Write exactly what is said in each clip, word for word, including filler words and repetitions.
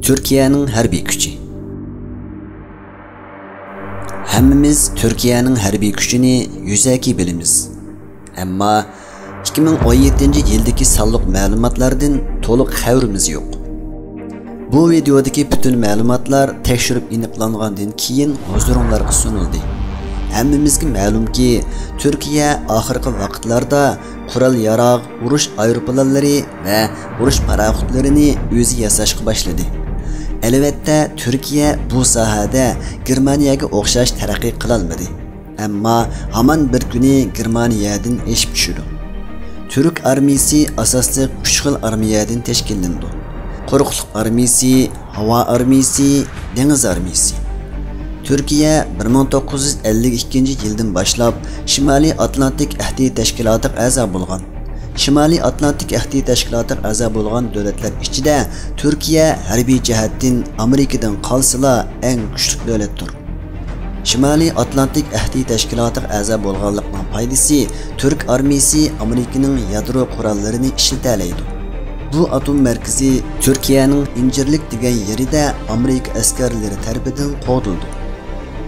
تۈركىيەنىڭ ھەربىي كۈچى. ھەممىمىز تۈركىيەنىڭ ھەربىي كۈچىنى يۈزەكى بىلىمىز. ئەمما ئىككى مىڭ ئون يەتتىنچى يىلدىكى سانلىق مەلۇماتلاردىن تولۇق خەۋىرىمىز يوق. بۇ ۋىدېئودىكى پۈتۈن مەلۇماتلار تەكشۈرۈپ ئېنىقلانغاندىن كېيىن ھۇزۇرۇڭلارغا سۇنۇلدى. ھەممىمىزگە مەلۇمكى، تۈركىيە ئاخىرقى ۋاقىتلاردا قورال-ياراغ، ئۇرۇش ئايروپىلانلىرى ۋە ئۇرۇش پاراخوتلىرىنى ئۆزى ياساشقا باشلىدى. ئەلۋەتتە، تۈركىيە بۇ ساھەدە گېرمانىيەگە ئوخشاش تەرەققىي قىلالمىدى. ئەمما ھامان بىر كۈنى گېرمانىيەدىن ئېشىپ چۈشىدۇ. تۈرك ئارمىيىسى ئاساسلىق ئۈچ خىل ئارمىيەدىن تەشكىللىنىدۇ: قۇرۇقلۇق ئارمىيىسى، ھاۋا ئارمىيىسى، دېڭىز ئارمىيىسى. تۈركىيە بىر مىڭ توققۇز يۈز ئەللىك ئىككىنچى يىلدىن باشلاپ شىمالىي ئاتلانتىك ئەھدى تەشكىلاتىغا ئەزا بولغان. شىمالىي ئاتلانتىك ئەھدى تەشكىلاتىغا ئەزا بولغان دۆلەتلەر ئىچىدە تۈركىيە ھەربىي جەھەتتىن ئامېرىكىدىن قالسىلا ئەڭ كۈچلۈك دۆلەتتۇر. شىمالىي ئاتلانتىك ئەھدى تەشكىلاتىغا ئەزا بولغانلىقنىڭ پايدىسى، تۈرك ئارمىيىسى ئامېرىكىنىڭ يادرو قوراللىرىنى ئىشلىتەلەيدۇ. بۇ ئاتوم مەركىزى تۈركىيەنىڭ ئىنجىرلىك دېگەن يېرىدە ئامېرىكا ئەسكەرلىرى تەرىپىدىن قوغدىلىدۇ.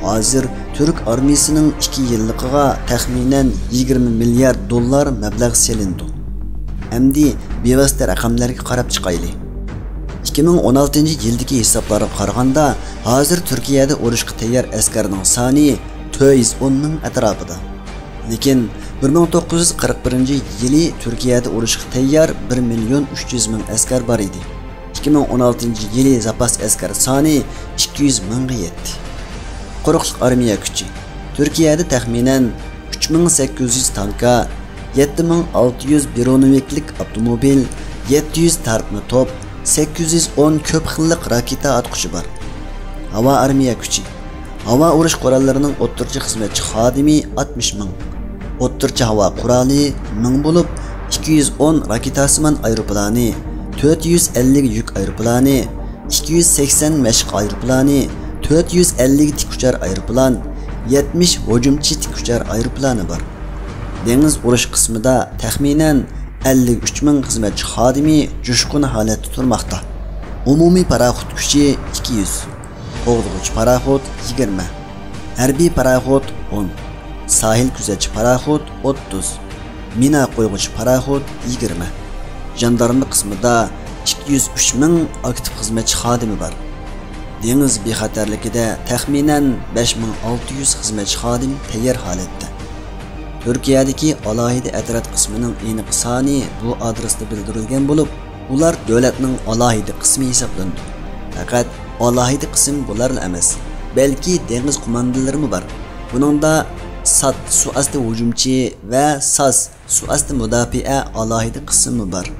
ھازىر تۈرك ئارمىيىسىنىڭ ئىككى يىللىقىغا تەخمىنەن يىگىرمە مىليارد دوللار مەبلەغ سېلىنىدۇ. ئەمدى بىۋاسىتە رەقەملەرگە قاراپ چىقايلى. ئىككى مىڭ ئون ئالتىنچى يىلدىكى ھېسابلارغا قارىغاندا، ھازىر تۈركىيەدە ئۇرۇشقا تەييار ئەسكەرنىڭ سانى تۆت يۈز ئون مىڭ ئەتراپىدا. لېكىن بىر مىڭ توققۇز يۈز قىرىق بىرىنچى يىلى تۈركىيەدە ئۇرۇشقا تەييار بىر مىليون ئۈچ يۈز مىڭ ئەسكەر بار ئىدى. ئىككى مىڭ ئون ئالتىنچى يىلى زاپاس ئەسكەر سانى ئىككى يۈز مىڭغا يەتتى. قۇرۇقلۇق ئارمىيە كۈچى. تۈركىيەدە تەخمىنەن ئۈچ مىڭ سەككىز يۈز تانكا، يەتتە مىڭ ئالتە يۈز برونېۋىكلىك ئاپتوموبىل، يەتتە يۈز تارتما توپ، سەككىز يۈز ئون كۆپ خىللىق راكېتا ئاتقۇچى بار. ھاۋا ئارمىيە كۈچى. ھاۋا ئۇرۇش قوراللىرىنىڭ ئوتتۇرىچە خىزمەتچى خادىمى ئاتمىش مىڭ. ئوتتۇرىچە ھاۋا قورالى مىڭ بولۇپ، ئىككى يۈز ئون راكېتاسىمان ئايروپىلانى، تۆت يۈز ئەللىك يۈك ئايروپىلانى، ئىككى يۈز سەكسەن مەشىق ئايروپىلانى، تۆت يۈز ئەللىك تىك ئۇچار ئايروپىلان، يەتمىش ھۇجۇمچى تىك ئۇچار ئايروپىلانى بار. دېڭىز ئۇرۇش قىسمىدا تەخمىنەن ئەللىك ئۈچ مىڭ خىزمەتچى خادىمى جۇشقۇن ھالەتتە تۇرماقتا. ئومۇمىي پاراخوت كۈچى ئىككى يۈز، قوغدىغۇچى پاراخوت يىگىرمە، ھەربىي پاراخوت ئون، ساھىل كۆزەتچى پاراخوت ئوتتۇز، مىنا قويغۇچى پاراخوت يىگىرمە. ژاندارمېرىيە قىسمىدا ئىككى يۈز ئۈچ مىڭ ئاكتىپ خىزمەتچى خادىمى بار. دېڭىز بىخەتەرلىكىدە تەخمىنەن بەش مىڭ ئالتە يۈز خىزمەتچى خادىم تەييار ھالەتتە. تۈركىيەدىكى ئالاھىدە ئەترەت قىسمىنىڭ ئېنىق سانى بۇ ئادرېستا بىلدۈرۈلگەن بولۇپ، ئۇلار دۆلەتنىڭ ئالاھىدە قىسمى ھېسابلىنىدۇ. پەقەت ئالاھىدە قىسىم بۇلارلا ئەمەس، بەلكى دېڭىز قوماندىلىرىمۇ بار. بۇنىڭدا سات سۇ ئاستى ھۇجۇمچى ۋە ساس سۇ ئاستى مۇداپىئە ئالاھىدە قىسمى بار.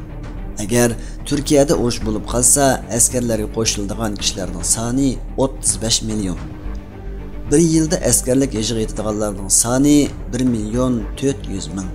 ئەگەر تۈركىيەدە ئۇرۇش بولۇپ قالسا، ئەسكەرلەرگە قوشۇلىدىغان كىشىلەرنىڭ سانى ئوتتۇز بەش مىليون. بىر يىلدا ئەسكەرلىك يېشىغا يېتىدىغانلارنىڭ سانى بىر مىليون تۆت يۈز مىڭ.